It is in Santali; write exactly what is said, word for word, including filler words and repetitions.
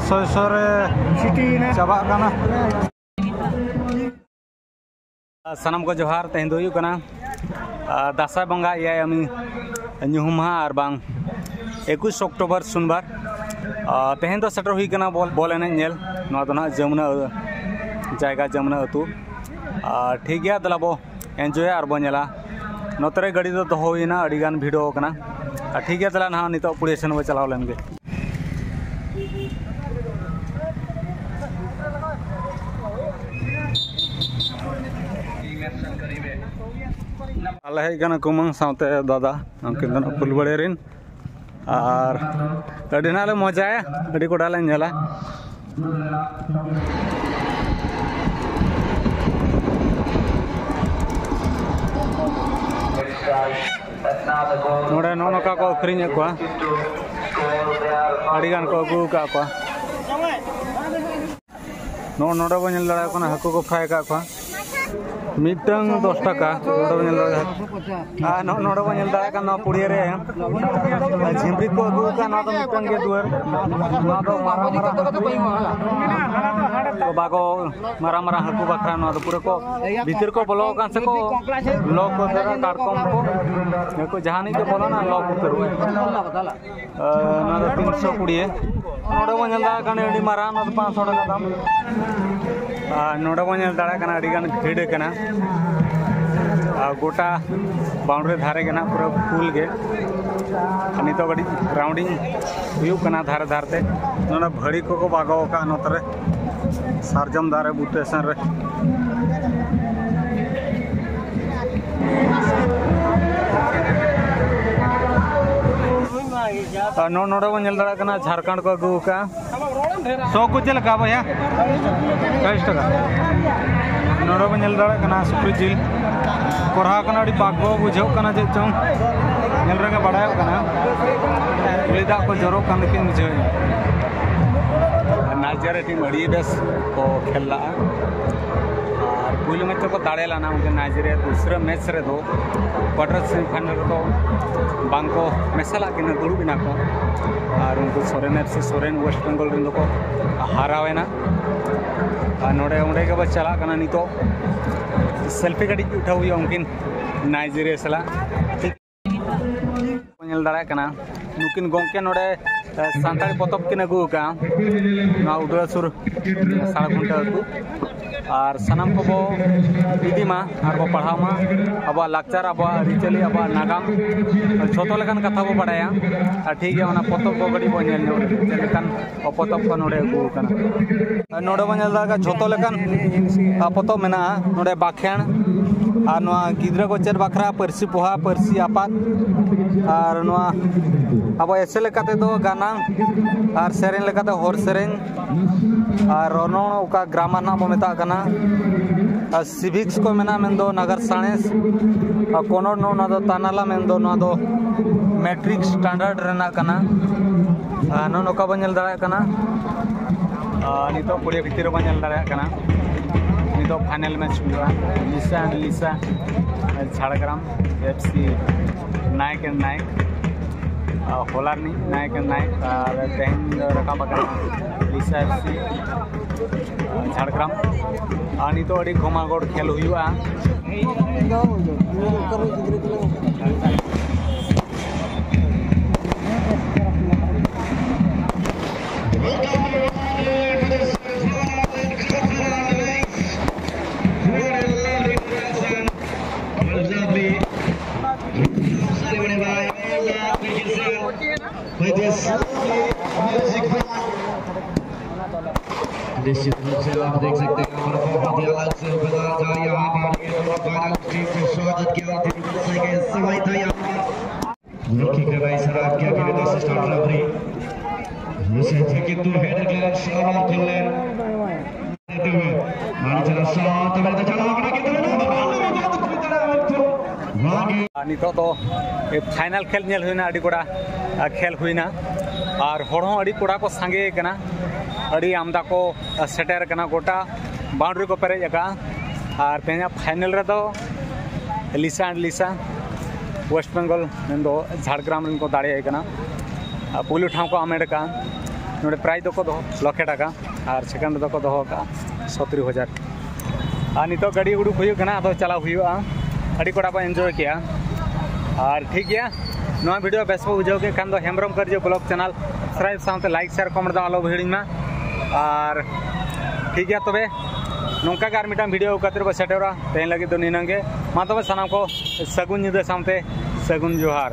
ᱥᱚᱭ ᱥᱚᱭ ᱨᱮ ᱪᱟᱵᱟᱜ ᱠᱟᱱᱟ᱾ ᱥᱟᱱᱟᱢ ᱠᱚ ᱡᱚᱦᱟᱨ᱾ ᱛᱮᱦᱮᱧ ᱫᱚ ᱦᱩᱭᱩᱜ ᱠᱟᱱᱟ, ᱟᱨ, ᱫᱟᱸᱥᱟᱭ ᱵᱚᱸᱜᱟ ᱮᱭᱟᱭ ᱟᱢᱤ ᱧᱩᱦᱩᱢ ᱢᱟᱦᱟ ᱟᱨ ᱵᱟᱝ ᱮᱠᱩᱥ ᱚᱠᱴᱳᱵᱚᱨ ᱥᱳᱢᱵᱟᱨ᱾ ᱟᱨ, ᱛᱮᱦᱮᱧ ᱫᱚ ᱥᱮᱴᱮᱨ ᱦᱩᱭ ᱠᱟᱱᱟ ᱵᱚᱞ, ᱵᱚᱞ ᱮᱱᱮᱡ ᱧᱮᱞ᱾ ᱱᱚᱣᱟ ᱫᱚ ᱱᱟᱦᱟᱜ ᱡᱟᱢᱩᱱᱟ ᱡᱟᱭᱜᱟ, ᱡᱟᱢᱩᱱᱟ ᱟᱹᱛᱩ᱾ ᱟᱨ, ᱴᱷᱤᱠ ᱜᱮᱭᱟ, ᱫᱮᱞᱟ ᱵᱚ ᱮᱱᱡᱚᱭᱟ ᱟᱨ ᱵᱚ ᱧᱮᱞᱟ᱾ ᱱᱚᱛᱮ ᱨᱮ ᱜᱟᱹᱰᱤ ᱫᱚ ᱫᱚᱦᱚ ᱦᱩᱭᱱᱟ, ᱟᱹᱰᱤ ᱜᱟᱱ ᱵᱷᱤᱲ ᱟᱠᱟᱱᱟ᱾ ᱟᱨ, ᱴᱷᱤᱠ ᱜᱮᱭᱟ, ᱛᱟᱦᱞᱮ ᱱᱟᱦᱟᱜ ᱱᱤᱛᱚᱜ ᱯᱩᱲᱤᱭᱟᱹ ᱥᱮᱱ ᱵᱚ ᱪᱟᱞᱟᱣ ᱞᱮᱱ ᱜᱮ᱾ ᱟᱞᱮ ᱦᱮᱡ ᱠᱟᱱᱟ ᱠᱩᱢᱟᱹᱝ ᱥᱟᱶᱛᱮ ᱫᱟᱫᱟ, ᱩᱱᱠᱤᱱ ᱫᱚ ᱱᱟᱜ ᱯᱷᱩᱞᱵᱟᱲᱤ ᱨᱮᱱ᱾ ᱟᱨ ᱟᱹᱰᱤ ᱱᱟᱜ ᱞᱮ ᱢᱚᱡᱟᱭᱟ, ᱟᱹᱰᱤ ᱠᱚᱰᱟ ᱞᱮ ᱧᱮᱞᱟ᱾ ᱱᱚᱰᱮ ᱱᱚᱜᱼᱚ ᱱᱚᱝᱠᱟ ᱠᱚ ᱟᱹᱠᱷᱨᱤᱧᱮᱫ ᱠᱚᱣᱟ, ᱟᱹᱰᱤ ᱜᱟᱱ ᱠᱚ ᱟᱹᱜᱩ ᱟᱠᱟᱫ ᱠᱚᱣᱟ᱾ ᱱᱚᱜᱼᱚ ᱱᱚᱰᱮ ᱵᱚᱱ ᱧᱮᱞ ᱫᱟᱲᱮᱭᱟᱜ ᱠᱟᱱᱟ, ᱦᱟᱹᱠᱩ ᱠᱚ ᱯᱷᱨᱟᱭ ᱟᱠᱟᱫ ᱠᱚᱣᱟ, ᱢᱤᱫᱴᱟᱝ ᱫᱚᱥ ᱴᱟᱠᱟ᱾ ᱱᱚᱰᱮ ᱵᱚᱱ ᱧᱮᱞ ᱫᱟᱲᱮᱭᱟᱜ, ᱟᱨ ᱱᱚᱜᱼᱚ ᱱᱚᱰᱮ ᱵᱚᱱ ᱧᱮᱞ ᱫᱟᱲᱮᱭᱟᱜ ᱠᱟᱱᱟ, ᱱᱚᱣᱟ ᱯᱩᱲᱤᱭᱟᱹ ᱨᱮ ᱡᱷᱤᱢᱨᱤ ᱠᱚ ᱟᱹᱜᱩ ᱟᱠᱟᱫ᱾ ᱱᱚᱣᱟ ᱫᱚ ᱢᱤᱫᱴᱟᱝ ᱜᱮ ᱫᱩᱣᱟᱹᱨ, ᱱᱚᱣᱟ ᱫᱚ ᱢᱟᱨᱟᱝ ᱢᱟᱨᱟᱝ ᱦᱟᱹᱠᱩ, ᱵᱟᱵᱟ ᱠᱚ ᱢᱟᱨᱟᱝ ᱢᱟᱨᱟᱝ ᱦᱟᱹᱠᱩ ᱵᱟᱠᱷᱨᱟ ᱱᱚᱣᱟ ᱫᱚ ᱯᱩᱨᱟᱹ ᱠᱚ ᱵᱷᱤᱛᱤᱨ ᱠᱚ ᱵᱚᱞᱚ ᱟᱠᱟᱱ ᱥᱮ ᱠᱚ ᱞᱚ ᱠᱚ ᱩᱛᱟᱹᱨᱟ, ᱠᱟᱴᱠᱚᱢ ᱠᱚ, ᱱᱩᱠᱩ ᱡᱟᱦᱟᱸ ᱱᱤᱡ ᱜᱮ ᱵᱚᱞᱚᱱᱟ ᱞᱚ ᱠᱚ ᱩᱛᱟᱹᱨᱚᱜᱼᱟ᱾ ᱟᱨ ᱱᱚᱣᱟ ᱫᱚ ᱛᱤᱱᱥᱚ ᱠᱩᱲᱤ᱾ ᱱᱚᱰᱮ ᱵᱚᱱ ᱧᱮᱞ ᱫᱟᱲᱮᱭᱟᱜ ᱠᱟᱱᱟ ᱟᱹᱰᱤ ᱢᱟᱨᱟᱝ, ᱱᱚᱣᱟ ᱫᱚ ᱯᱟᱸᱪᱥᱚ ᱴᱟᱠᱟ ᱫᱟᱢ᱾ ᱟᱨ ᱱᱚᱰᱮ ᱵᱚᱱ ᱧᱮᱞ ᱫᱟᱲᱮᱭᱟᱜ ᱠᱟᱱᱟ ᱟᱹᱰᱤ ᱜᱟᱱ ᱵᱷᱤᱲ ᱠᱟᱱᱟ᱾ ᱟᱨ ᱜᱚᱴᱟ ᱵᱟᱣᱩᱱᱰᱟᱨᱤ ᱫᱷᱟᱨᱮ ᱜᱮ ᱱᱟᱜ ᱯᱩᱨᱟᱹ ᱯᱷᱩᱞ ᱜᱮ᱾ ᱟᱨ ᱱᱤᱛᱚᱜ ᱠᱟᱹᱴᱤᱡ ᱨᱟᱣᱩᱱᱰᱤᱝ ᱦᱩᱭᱩᱜ ᱠᱟᱱᱟ ᱫᱷᱟᱨᱮ ᱫᱷᱟᱨᱮ ᱛᱮ᱾ ᱱᱚᱰᱮ ᱵᱷᱟᱹᱲᱤ ᱠᱚᱠᱚ ᱵᱟᱜᱟᱣ ᱟᱠᱟᱫᱼᱟ ᱱᱚᱛᱮ ᱨᱮ, ᱥᱟᱨᱡᱚᱢ ᱫᱟᱨᱮ ᱵᱩᱴᱟᱹ ᱥᱮᱱ ᱨᱮ᱾ ᱟᱨ ᱱᱚ-, ᱱᱚᱰᱮ ᱵᱚᱱ ᱧᱮᱞ ᱫᱟᱲᱮᱭᱟᱜ ᱠᱟᱱᱟ ᱡᱷᱟᱲᱠᱷᱚᱸᱰ ᱠᱚ ᱟᱹᱜᱩ ᱟᱠᱟᱫᱼᱟ᱾ ᱥᱚ ᱠᱚ ᱪᱮᱫ ᱞᱮᱠᱟ ᱵᱚᱭᱦᱟ? ᱪᱚᱞᱞᱤᱥ ᱴᱟᱠᱟ᱾ ᱱᱚᱰᱮ ᱵᱚᱱ ᱧᱮᱞ ᱫᱟᱲᱮᱭᱟᱜ ᱠᱟᱱᱟ ᱥᱩᱠᱨᱤ ᱡᱤᱞ᱾ ᱠᱚᱨᱦᱟ ᱠᱟᱱᱟ, ᱟᱹᱰᱤ ᱵᱟᱜᱚ ᱵᱩᱡᱷᱟᱹᱜ ᱠᱟᱱᱟ ᱪᱮᱫ ᱪᱚᱝ᱾ ᱧᱮᱞ ᱨᱮᱜᱮ ᱵᱟᱲᱟᱭᱚᱜ ᱠᱟᱱᱟ᱾ ᱩᱞᱤ ᱫᱟᱜ ᱠᱚ ᱡᱚᱨᱚᱜ ᱠᱟᱱ ᱞᱮᱠᱟᱧ ᱵᱩᱡᱷᱟᱹᱣᱮᱫᱼᱟ᱾ ᱱᱟᱭᱡᱮᱨᱤᱭᱟ ᱴᱤᱢ ᱟᱹᱰᱤ ᱵᱮᱥ ᱠᱚ ᱠᱷᱮᱞ ᱞᱟᱜᱼᱟ᱾ ᱟᱨ ᱯᱩᱭᱞᱩ ᱢᱮᱪ ᱨᱮᱠᱚ ᱫᱟᱲᱮ ᱞᱮᱱᱟ ᱩᱱᱠᱤᱱ ᱱᱟᱭᱡᱮᱨᱤᱭᱟ᱾ ᱫᱩᱥᱨᱟᱹ ᱢᱮᱪ ᱨᱮᱫᱚ ᱠᱣᱟᱴᱟᱨ ᱥᱮᱢᱤᱯᱷᱟᱭᱱᱟᱞ ᱨᱮᱫᱚ ᱵᱟᱝᱠᱚ ᱢᱮᱥᱟᱞᱟᱜ ᱠᱤᱱᱟ, ᱫᱩᱲᱩᱵ ᱮᱱᱟ ᱠᱚ᱾ ᱟᱨ ᱩᱱᱠᱩ Soren F C, Soren West Bengal ᱨᱮᱱ ᱫᱚᱠᱚ ᱦᱟᱨᱟᱣᱮᱱᱟ᱾ ᱟᱨ ᱱᱚᱰᱮ, ᱚᱸᱰᱮ ᱜᱮᱵᱚ ᱪᱟᱞᱟᱜ ᱠᱟᱱᱟ ᱱᱤᱛᱚᱜ᱾ ᱥᱮᱞᱯᱷᱤ ᱠᱟᱹᱴᱤᱡ ᱩᱴᱷᱟᱹᱣ ᱦᱩᱭᱩᱜᱼᱟ ᱩᱱᱠᱤᱱ ᱱᱟᱭᱡᱮᱨᱤᱭᱟ ᱥᱟᱞᱟᱜ᱾ ᱴᱷᱤᱠ ᱧᱮᱞ ᱫᱟᱲᱮᱭᱟᱜ ᱠᱟᱱᱟ, ᱱᱩᱠᱤᱱ ᱜᱚᱢᱠᱮ ᱱᱚᱰᱮ, ᱮ, ᱥᱟᱱᱛᱟᱲᱤ ᱯᱚᱛᱚᱵ ᱠᱤᱱ ᱟᱹᱜᱩ ᱟᱠᱟᱫᱼᱟ ᱱᱚᱣᱟ ᱩᱫᱟᱹᱭᱥᱩᱨ ᱥᱟᱲᱠᱷᱩᱱᱴᱟᱹ ᱟᱹᱛᱩ᱾ ᱟᱨ ᱥᱟᱱᱟᱢ ᱠᱚᱵᱚ ᱤᱫᱤ ᱢᱟ ᱟᱨ ᱵᱚ ᱯᱟᱲᱦᱟᱣ ᱢᱟ, ᱟᱵᱚᱣᱟᱜ ᱞᱟᱠᱪᱟᱨ, ᱟᱵᱚᱣᱟᱜ ᱟᱹᱨᱤᱪᱟᱹᱞᱤ, ᱟᱵᱚᱣᱟᱜ ᱱᱟᱜᱟᱢ, ᱡᱷᱚᱛᱚ ᱞᱮᱠᱟᱱ ᱠᱟᱛᱷᱟ ᱵᱚ ᱵᱟᱰᱟᱭᱟ᱾ ᱟᱨ ᱴᱷᱤᱠ ᱜᱮᱭᱟ, ᱚᱱᱟ ᱯᱚᱛᱚᱵ ᱠᱚ ᱠᱟᱹᱴᱤᱡ ᱵᱚ ᱧᱮᱞ ᱧᱚᱜ ᱞᱮᱜᱮ, ᱪᱮᱫ ᱞᱮᱠᱟᱱ ᱯᱚᱛᱚᱵ ᱠᱚ ᱱᱚᱰᱮ ᱟᱹᱜᱩ ᱟᱠᱟᱱᱟ᱾ ᱟᱨ ᱱᱚᱰᱮ ᱵᱚᱱ ᱧᱮᱞ ᱫᱟᱲᱮᱭᱟᱜ ᱠᱟᱱᱟ, ᱡᱷᱚᱛᱚ ᱞᱮᱠᱟᱱ, ᱟ, ᱯᱚᱛᱚᱵ ᱢᱮᱱᱟᱜᱼᱟ ᱱᱚᱰᱮ᱾ ᱵᱟᱠᱷᱮᱬ, ᱟᱨ ᱱᱚᱣᱟ ᱜᱤᱫᱽᱨᱟᱹ ᱠᱚ ᱪᱮᱫ ᱵᱟᱠᱷᱨᱟ ᱯᱟᱹᱨᱥᱤ ᱯᱚᱦᱟ, ᱯᱟᱹᱨᱥᱤ ᱟᱯᱟᱛ, ᱟᱨ ᱱᱚᱣᱟ ᱟᱵᱚ ᱮᱥᱮ ᱞᱮᱠᱟᱛᱮ ᱫᱚ ᱜᱟᱱᱟᱝ, ᱟᱨ ᱥᱮᱨᱮᱧ ᱞᱮᱠᱟᱛᱮ ᱦᱚᱲ ᱥᱮᱨᱮᱧ, ᱟᱨ ᱨᱚᱱᱚᱲ, ᱚᱠᱟ ᱜᱨᱟᱢᱟᱨ ᱱᱟᱜ ᱵᱚ ᱢᱮᱛᱟᱜ ᱠᱟᱱᱟ, ᱟᱨ ᱥᱤᱵᱷᱤᱠᱥ ᱠᱚ ᱢᱮᱱᱟᱜᱼᱟ, ᱢᱮᱱᱫᱚ ᱱᱟᱜᱟᱨ ᱥᱟᱬᱮᱥ, ᱟᱨ ᱠᱚᱱᱚᱲ ᱱᱚ-, ᱱᱚᱣᱟ ᱫᱚ ᱛᱟᱱᱟᱞᱟ, ᱢᱮᱱᱫᱚ ᱱᱚᱣᱟ ᱫᱚ ᱢᱮᱴᱨᱤᱠ ᱥᱴᱟᱱᱰᱟᱨᱰ ᱨᱮᱱᱟᱜ ᱠᱟᱱᱟ᱾ ᱟᱨ ᱱᱚᱜᱼᱚ ᱱᱚᱝᱠᱟ ᱵᱚᱱ ᱧᱮᱞ ᱫᱟᱲᱮᱭᱟᱜ ᱠᱟᱱᱟ᱾ ᱟᱨ ᱱᱤᱛᱚᱜ ᱯᱚᱲᱤᱭᱟ ᱵᱷᱤᱛᱤᱨ ᱨᱮᱵᱚᱱ ᱧᱮᱞ ᱫᱟᱲᱮᱭᱟᱜ ᱠᱟᱱᱟ, ᱱᱤᱛᱚᱜ ᱯᱷᱟᱭᱱᱮᱞ ᱢᱮᱪ ᱦᱩᱭᱩᱜᱼᱟ Lisa and Lisa, Jhargram F C Nayek and Nayek. ᱟᱨ ᱦᱚᱞᱟ ᱨᱤᱱᱤᱡ ᱱᱟᱭᱮᱠ and ᱱᱟᱭᱮᱠ, ᱟᱨ ᱛᱮᱦᱮᱧ ᱫᱚ ᱨᱟᱠᱟᱵ ᱟᱠᱟᱱᱟ ᱞᱤᱥᱟ ᱮᱯᱷ ᱥᱤ ᱡᱷᱟᱲᱜᱨᱟᱢ᱾ ᱟᱨ ᱱᱤᱛᱚᱜ ᱟᱹᱰᱤ ᱜᱷᱚᱢᱟᱜᱷᱚᱲ ᱠᱷᱮᱞ ᱦᱩᱭᱩᱜᱼᱟ᱾ निश्चित रूप से आप देख सकते हैं, यहाँ पर बहुत ही अलग से उपेंद्र झा, यहाँ पर ये दोनों फाइनल टीम को स्वागत किया और दिलचस्प समय था यहाँ पर। देखिए, भाई साहब, क्या कहते हैं, असिस्टेंट रेफरी। उसे झके तो हेड ग्लैंड सामान खुले देते हुए, मार चला शॉट, मेरे तो चला, अपना कितना वहाँ के ᱱᱤᱛᱚᱜ ᱫᱚ ᱯᱷᱟᱭᱱᱟᱞ ᱠᱷᱮᱞ ᱧᱮᱞ ᱦᱩᱭᱱᱟ, ᱟᱹᱰᱤ ᱠᱚᱲᱟ ᱠᱷᱮᱞ ᱦᱩᱭᱱᱟ᱾ ᱟᱨ ᱦᱚᱲ ᱦᱚᱸ ᱟᱹᱰᱤ ᱠᱚᱲᱟ ᱠᱚ ᱥᱟᱸᱜᱮ ᱠᱟᱱᱟ, ᱟᱹᱰᱤ ᱟᱢᱫᱟ ᱠᱚ ᱥᱮᱴᱮᱨ ᱠᱟᱱᱟ, ᱜᱚᱴᱟ ᱵᱟᱣᱩᱱᱰᱟᱨᱤ ᱠᱚ ᱯᱮᱨᱮᱡ ᱟᱠᱟᱫᱼᱟ᱾ ᱟᱨ ᱛᱮᱦᱮᱧᱟᱜ ᱯᱷᱟᱭᱱᱮᱞ ᱨᱮᱫᱚ ᱞᱤᱥᱟ ᱟᱨ ᱞᱤᱥᱟ, ᱳᱭᱮᱥᱴ ᱵᱮᱝᱜᱚᱞ, ᱢᱮᱱᱫᱚ ᱡᱷᱟᱲᱜᱨᱟᱢ ᱨᱮᱱ ᱠᱚ ᱫᱟᱲᱮᱭᱟᱭ ᱠᱟᱱᱟ᱾ ᱟᱨ ᱯᱩᱭᱞᱩ ᱴᱷᱟᱶ ᱠᱚ ᱦᱟᱢᱮᱴ ᱟᱠᱟᱫᱼᱟ᱾ ᱱᱚᱰᱮ ᱯᱨᱟᱭᱤᱡᱽ ᱫᱚᱠᱚ ᱫᱚᱦᱚ ᱞᱚᱠᱷᱮ ᱴᱟᱠᱟ, ᱟᱨ ᱥᱮᱠᱮᱱᱰ ᱨᱮᱫᱚ ᱠᱚ ᱫᱚᱦᱚ ᱟᱠᱟᱫᱼᱟ ᱥᱚᱛᱨᱤ ᱦᱟᱡᱟᱨ᱾ ᱟᱨ ᱱᱤᱛᱚᱜ ᱜᱟᱹᱰᱤ ᱩᱰᱩᱠ ᱦᱩᱭᱩᱜ ᱠᱟᱱᱟ, ᱟᱫᱚ ᱪᱟᱞᱟᱣ ᱦᱩᱭᱩᱜᱼᱟ᱾ ᱟᱹᱰᱤ ᱠᱚᱲᱟ ᱠᱚ ᱮᱱᱡᱚᱭ ᱠᱮᱜᱼᱟ᱾ ᱟᱨ ᱴᱷᱤᱠ ᱜᱮᱭᱟ, ᱱᱚᱣᱟ ᱵᱷᱤᱰᱤᱭᱳ ᱵᱮᱥ ᱵᱚ ᱵᱩᱡᱷᱟᱹᱣ ᱠᱮᱫ ᱠᱷᱟᱱ ᱫᱚ ᱦᱮᱢᱵᱨᱚᱢ ᱠᱟᱹᱨᱡᱟᱹ ᱵᱞᱚᱜ ᱪᱮᱱᱮᱞ ᱥᱟᱵᱥᱠᱨᱟᱭᱤᱵ ᱥᱟᱶᱛᱮ ᱞᱟᱭᱤᱠ, ᱥᱮᱭᱟᱨ, ᱠᱚᱢᱮᱱᱴ ᱫᱚ ᱟᱞᱚ ᱵᱚ ᱦᱤᱲᱤᱧ ᱢᱟ᱾ ᱟᱨ ᱴᱷᱤᱠ ᱜᱮᱭᱟ, ᱛᱚᱵᱮ ᱱᱚᱝᱠᱟ ᱜᱮ ᱟᱨ ᱢᱤᱫᱴᱟᱝ ᱵᱷᱤᱰᱤᱭᱳ ᱟᱹᱜᱩ ᱠᱟᱛᱮ ᱵᱚ ᱥᱮᱴᱮᱨᱚᱜᱼᱟ᱾ ᱛᱮᱦᱮᱧ ᱞᱟᱹᱜᱤᱫ ᱫᱚ ᱱᱤᱱᱟᱹᱝ ᱜᱮ᱾ ᱢᱟ ᱛᱚᱵᱮ ᱥᱟᱱᱟᱢ ᱠᱚ ᱥᱟᱹᱜᱩᱱ ᱧᱤᱫᱟᱹ ᱥᱟᱶᱛᱮ ᱥᱟᱹᱜᱩᱱ ᱡᱚᱦᱟᱨ᱾